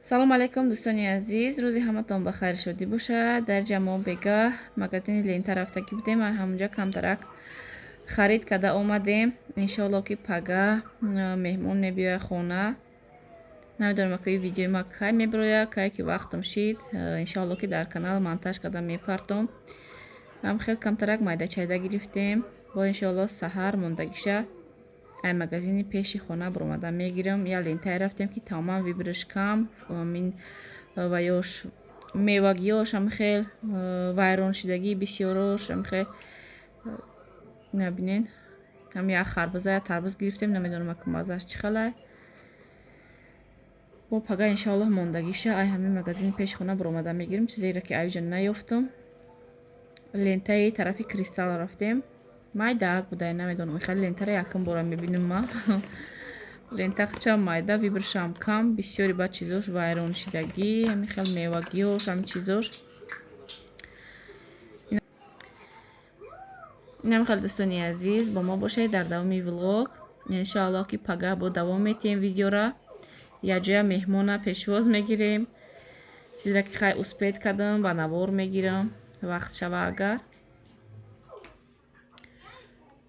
Салом алейкум, дӯстони азиз, рӯзи ҳаматон ба хайр шодӣ бошад. Дар ҷамъо бегаҳ магазини Лента рафтагӣ будем, ҳамонҷа камтарак харид карда омадем. Иншоалло, ки пагаҳ меҳмон мебиёяд хона. Намедонам, ки видеои ма кай мебирояд, кай ки вақтам шид, иншоалло, ки дар канал монтаж карда мепартом. Ҳам хел камтарак майдачайда гирифтем. Бо иншоалло саҳар мондагиша ай магазини пеши хона баромада мегирам. Я Лентае рафтем, ки тамоман выбор ш кам, мин ва ёш мевагиёш ҳам хел вайроншидагӣ бисёрош ҳам хел набинен. Ҳам як харбуза, як тарбуз гирифтем, намедонам, ки маззаш чӣ хелай. Бо пага иншоаллоҳ мондагиша ай ҳамин магазини пеши хона баромада мегирам, чизеро ки айҷа наёфтам. Лентаи тарафи Кристалл рафтем, майдаак будай, намедонам, хеле Лентара якум бора мебинам ма. Лента ча майда, выбор шам кам, бисёри баъд чизош вайроншидагӣ, ҳамин хел мевагиёш, ҳамин чизош. Инам хел, дӯстони азиз, бо мо бошед дар давоми влог. Иншоаллоҳ, ки пагаҳ бо давом метиҳем видеора, якҷоя меҳмона пешвоз мегирем. Чизеро ки хай успеть кардам, ба навор мегирам, вақт шава агар.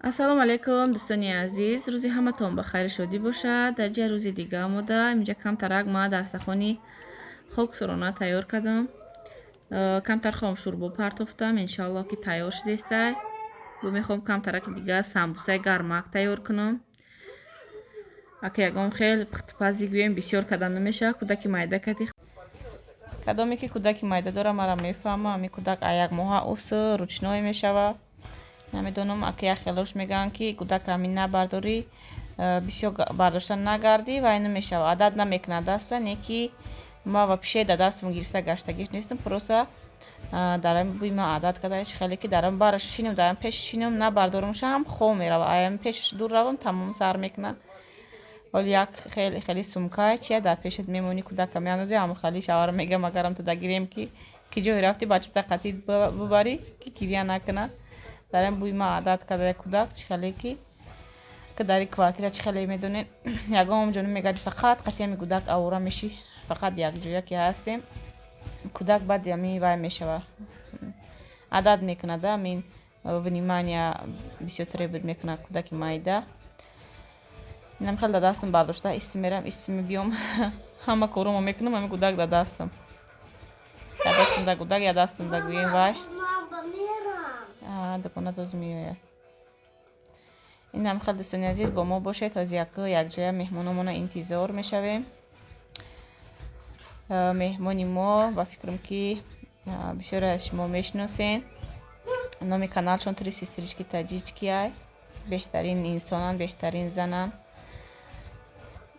Ассалому алайкум, дӯстони азиз, рӯзи ҳаматон ба хайри шодӣ бошад. Дар ҷа рӯзи дига омода, инҷа камтарак ма дарсахони хоксурона тайёр кардам. Камтар хом шӯрбо партофтам, иншоаллоҳ, ки тайёр шудестай. Бо мехоҳам камтараки дига самбусаи гармак тайёр кунам. Ака ягон хел пухтупази гӯем бисёр кардан намешавад, кӯдаки майда кати. Кадоме ки кӯдаки майда дора, мара мефаҳма, ҳамин кӯдак а як моҳа ус ручной мешавад. Намедонам, ака як хелош мегӯянд, ки кӯдак ҳамин набардорӣ, бисёр бардошта нагардӣ, вай намешавад, адат намекунад даста. Не ки ма вообще да дастам гирифта гаштагиш нестам, просто дар ҳамин бӯи ман адат карда, хеле ки дар бараш шинам, дар пеш шинам, набардорамша ҳам хоб мерава, аями пешаш дур равам, тамом сар мекунад. Ҳоли як хеле хеле сумкае чия дар пешат мемонӣ, кӯдака меандозӣ, ҳамон хали шавҳарам мегӯям, агарам ту дагирем, ки ҷое рафтӣ, бачата қатӣ бубарӣ, ки гиря накунад. Дар ин бӯи ман адат карда кӯдак, чӣ хеле ки дар квартира, чӣ хеле медонед, ягон ҷо намегарди, фақат қатӣ ҳами кӯдак авора мешӣ, фақат якҷоя ки ҳастем, кӯдак баъд ами вай мешава, адат мекунад, амин внимания бисёр требует мекунад кӯдаки майда. Инам хел дар дастам бардошта исти мерам, исти мебиём, ҳама коромо мекунам, ҳами кӯдак дар дастам, я дастам да кӯдак, я дастам да гӯем вай дукона тоз меояд. Инам хел, дӯстони азиз, бо мо бошед. Ҳози яку якҷоя меҳмономона интизор мешавем. Меҳмони мо, ба фикрам, ки бисёре аз шумо мешиносен, номи каналшон «Три сестрички таджички» ай. Беҳтарин инсонанд, беҳтарин зананд.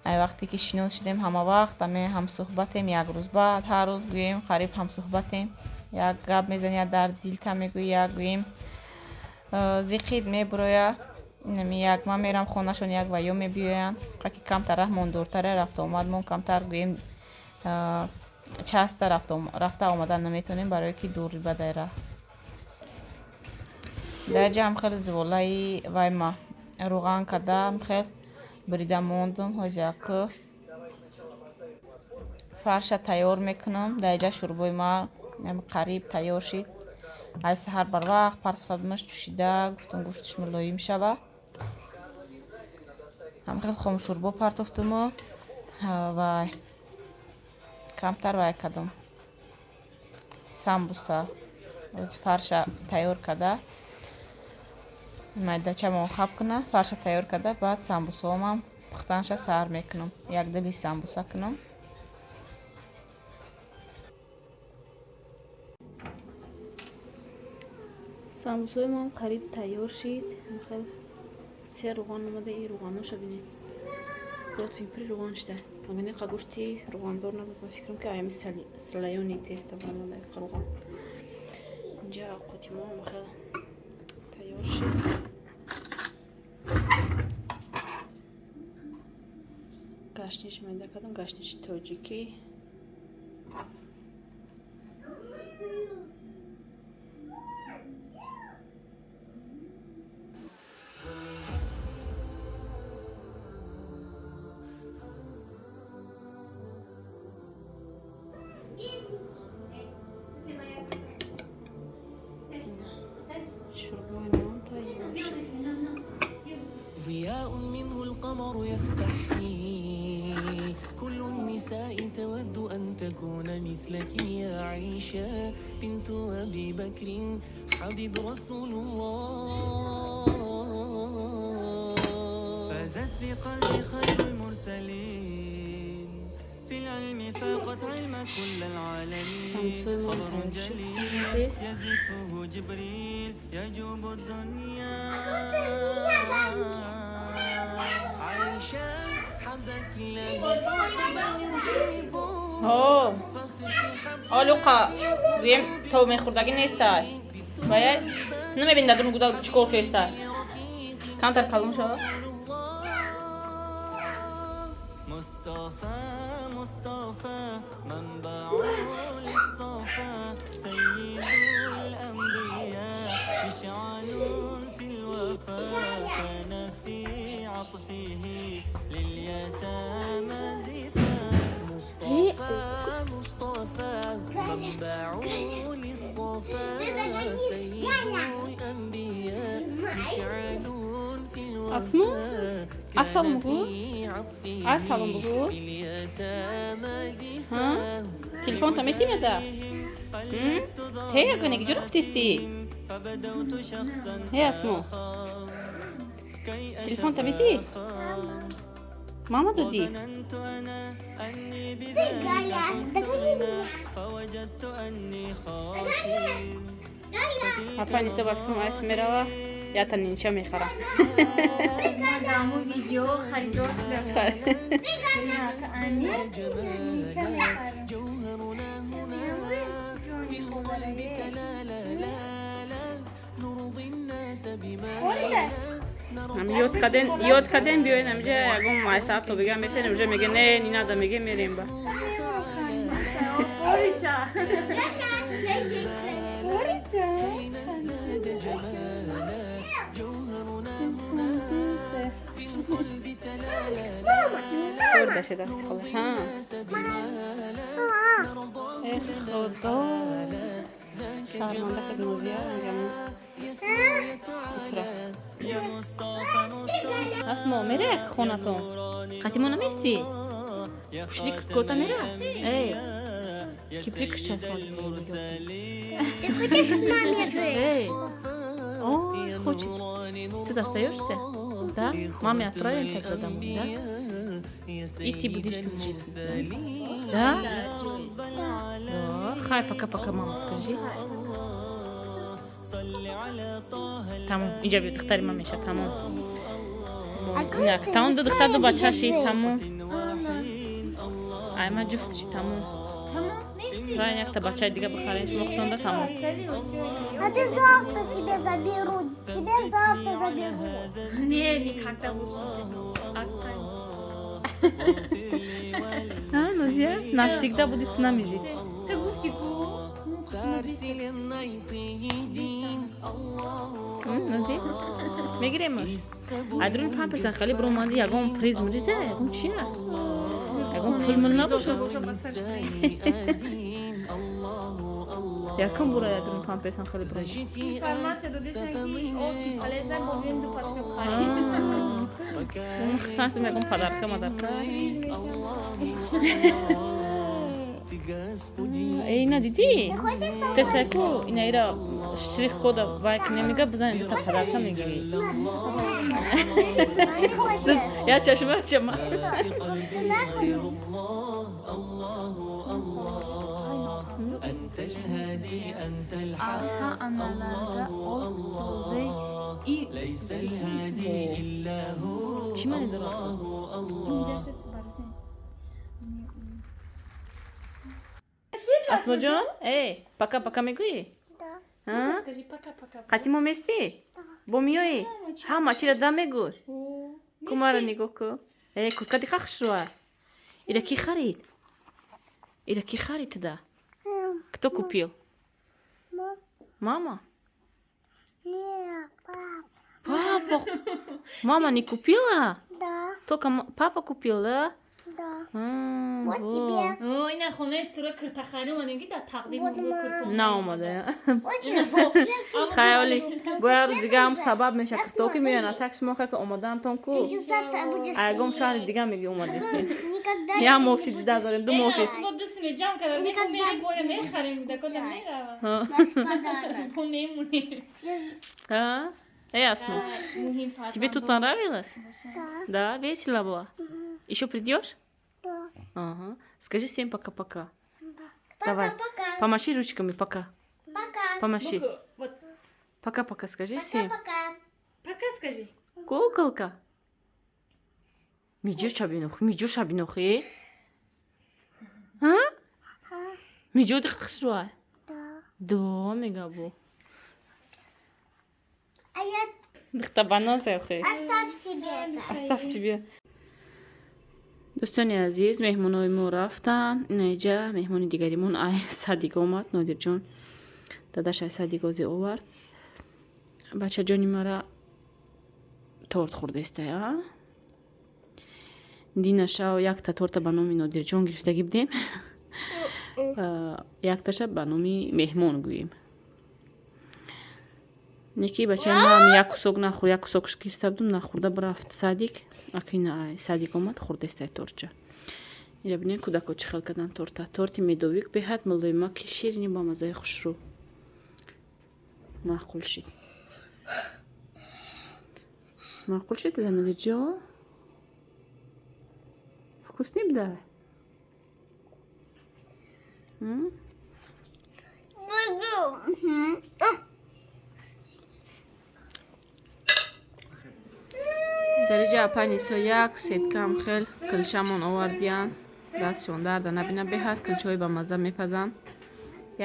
Ай вақте ки шинос шудем, ҳама вақт аме ҳамсуҳбатем, як рӯз баъд ҳар рӯз гӯем, қариб ҳамсуҳбатем. Як гап мезанӣ, як дар дилта мегӯӣ, як гӯем зиқид мебуроя. Инами як ман мерам хонашон, як ва ё мебиёянд, ки камтар раҳмон дуртаре, рафтуомадмон камтар гӯем часто рафта омадан наметавонем, барое ки дури бадай раҳ. Дар ҷа хел зиволаи вай ма рӯған кардам, хел бурида мондум. Ҳози як фарша тайёр мекунам. Дар ҷа шӯрбои ма қариб тайёр шид. Ай саҳар барвақт партофтадмаш ҷӯшида, гуфтам гӯшташ мулоим шава. Ҳам хел хомшӯрбо партофтуму вай камтар вай кардам, самбуса. Фарша тайёр карда, майдачамон хаб куна, фарша тайёр карда, баъд самбусаомам пухтанша сар мекунам, як дили самбуса кунам. Самбусаи мон қариб тайёр шид. Хел се рӯған омада, и рӯғаноша бинед, противень пури рӯған шида. Агар гӯшти рӯғандор набуд, ба фикрам, ки аями слоёный тесто баромада рӯған. Инҷа овқоти мо хел тайёр шид. Гашнич майда кардам, гашничи тоҷикӣ. القمر يستحي. كل النساء تود أن تكون مثلك يا عائشة بنت أبي بكر حبيب رسول الله. فازت بقلب خير المرسلين، في العلم فاقت علم كل العالمين. سامسونج. خبر جليل Siz? يزفه جبريل يجوب الدنيا. عائشة حبك الله فوق من يحبه. Ҳо. فصرت حب Олуқа гӯем, то мехӯрдагӣ нестай. Бояд намебин, дар дуни гуда чӣ кор кестай. Камтар калон шава. مصطفى مصطفى منبع للصفا، سيد الأنبياء مشعل في الوفاء، كان في عطفه لليتامى دفاع. مصطفى مصطفى منبع للصفا، سيد الأنبياء مشعل في Асмо? الوفاء، Асалом كان бугӯ. في عطفه Асалом бугӯ. لليتامى دفاع. Телефонта метимеда? Те ягоне куҷо рафтистӣ? فبدوت شخصا Ҳе, Асмо. آخر كي Телефонта метӣ? Мама додӣ? ظننت أنا أني بذلك فزت غنى، فوجدت أني خاسر. Апа Ниса ба фикрам айс мерава, ята нинча мехара. Даму видео харидор шуда. جمالا جوهرنا هنا في القلب تلالا لا لا نرضي الناس بما لا Ам ёд карден, ёд карден, биёен амҷа ягон майсабто дига месенем, уже меге не, не надо, меге мерем ба. Орича. Орича. كي نزداد جمالا جوهرنا هنا في القلب تلالا لا Хӯрдаша дасти холаш, ҳа. الناس بما لا نرضاه. Э, Худо. Шарманда кад Нозия, ангамон. Усра. يا مصطفى مصطفى. Асмо, мере хонатон? Қатимо намести? Пушти кота мера? Эй. Киприк часпон. Ты хочешь с нами жить? Эй. Ой, хочет. Тут остаешься? Да? Маме отправим тогда домой, да? И ты будешь тут жить, да? Да? Да. Хай, пока-пока, мама, скажи. Тамом, инҷа биё, духтари ман меша, тамом. Инак, тамом, ду духтар, ду бача шид, тамом. Ай, ма ҷуфт шид, тамом. Тамом, нести. Райн якта бачаи дига бихарем, шумо худонда, тамом. А ты завтра тебя заберут. Тебя завтра заберут. Не, никогда больше останется. А, Нозия, навсегда будет с нами жить. Ты гуфти ку. царь вселенной, ты един, الله. Нози, мегиремаш? Айдрун памперсан хали броманди, ягон приз муриза, ягон чия? Ягон пул мул набошад. один الله الله. Якум бура айдрун памперсан хали броманд. Информация додесан ки очень полезно, бо бин ду пачка бихарем. Хусанд шудам, ягон подарка мадарка. Ты Господи. Эй, ина дидӣ? Ты хочешь со мной? Тесаку ина ира штрих кода вай ки намега, бизан, дута подарка мегирӣ. Не хочешь? Я чашма чама. الله الله الله، أنت الهادي، أنت الحق. Ата аналарда от и ليس الهادي إلا هو. Чӣ маъне дорад? الله. Инҷа. Асмоҷон, э, пока пока мегӯӣ? Да. А? Скажи пока-пока. Қатӣ мо местӣ? Бо миёӣ? Ҳама чира да мегӯй. Кумара нигоҳ ку. Э, куртка диқа хушрӯа. Ира ки харид? Ира ки харид туда? Кто купил? Мама? Нет, папа. Папа. Мама не купила? Да. Только папа купил, да? Да. А, Вот во. тебе. О, ина хонаи сура киртахарӣ омадем, ки дар тақдим Вот мо ма. киртон. Наомада. Вот тебе. Хаёли бо як рӯз дига ҳам сабаб меша, киртоки меоян, а так шумо ка омадаантон ку. Ты завтра будешь А ягон шаҳри есть. дига меги омадистем. Никогда Як не моши будешь ҷида дорем, ду моши. Бо дастме ҷамъ карда, Никогда мерем, боре не мехарем, будешь дакода скучать. мерава. Наш подарок. Мо мемонем. А? Эй, Асма, Муҳим тебе тут фарзандон. понравилось? Да. Да, весело было? Еще придешь? Да. Ага. Скажи всем пока-пока. Давай. Пока-пока. Помаши ручками, пока. Пока. Помаши. Буку, вот Пока-пока, скажи всем. Пока-пока. пока скажи. Куколка. Миҷо шабинохи, миҷо шабинохи. А? Миҷо дихшруа. Да. До мегабу. А я Дихтабанон сехи. оставь себе это. Оставь себе. Дӯстони азиз, меҳмонои мо рафтанд. Инаиҷа меҳмони дигаримон ай садик омад, Нодирҷон. Дадаш ай садик ози овард. Бачаҷони мара торт хӯрдестай, а? Дина шав якта торта ба номи Нодирҷон гирифтагӣ будем. А, якташа ба номи меҳмон гӯем. Неки бачаи маам як кусок нахӯр, як кусокш гирифта будум, нахӯрда барафт садик. Акина ай садик омад, хӯрдестай тортча. Ира бинед, кӯдако чӣ хел кардан торта. Торти медовик беҳад мулоимаки, ширини, ба маззаи хушрӯ. Маъқул шид. Маъқул шид, Нодирҷон? Вкусный буда? М? Мгм. Дариҷа апай Нисо як сеткам хел килчамон овардиян. Дастшон дарда набина, беҳад килчаҳои бамазза мепазанд.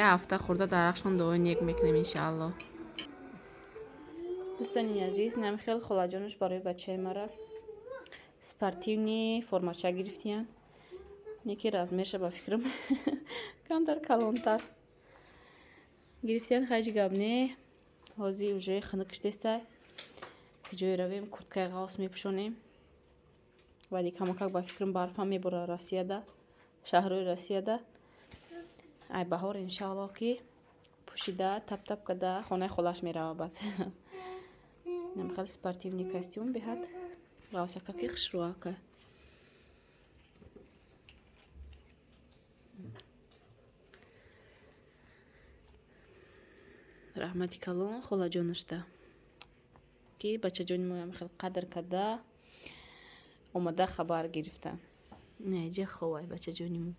Як ҳафта хӯрда дарахшон дуои нек мекунем, иншаалло. Дӯстони азиз, инам хел холаҷонаш барои бачаи мара спортивный формача гирифтиян. Неки размерша ба фикрам камтар калонтар гирифтиян, ҳеҷ гап не. Ҳозир уже хунук шудестай. Ки ҷое равем, курткаи ғафс мепӯшонем. Вале камакак ба фикрам барфам мебора Россияда, шаҳрҳои Россияда. Ай баҳор, иншааллоҳ, ки пӯшида тап-тап карда хонаи холаш мерава баъд. Инам хеле спортивный костюм беҳад ғафсакаки хушрӯака. Раҳмати калон холаҷонашда, ки бачаҷони моям хел қадр карда омада хабар гирифтанд. Неҷа ховай бачаҷони мо.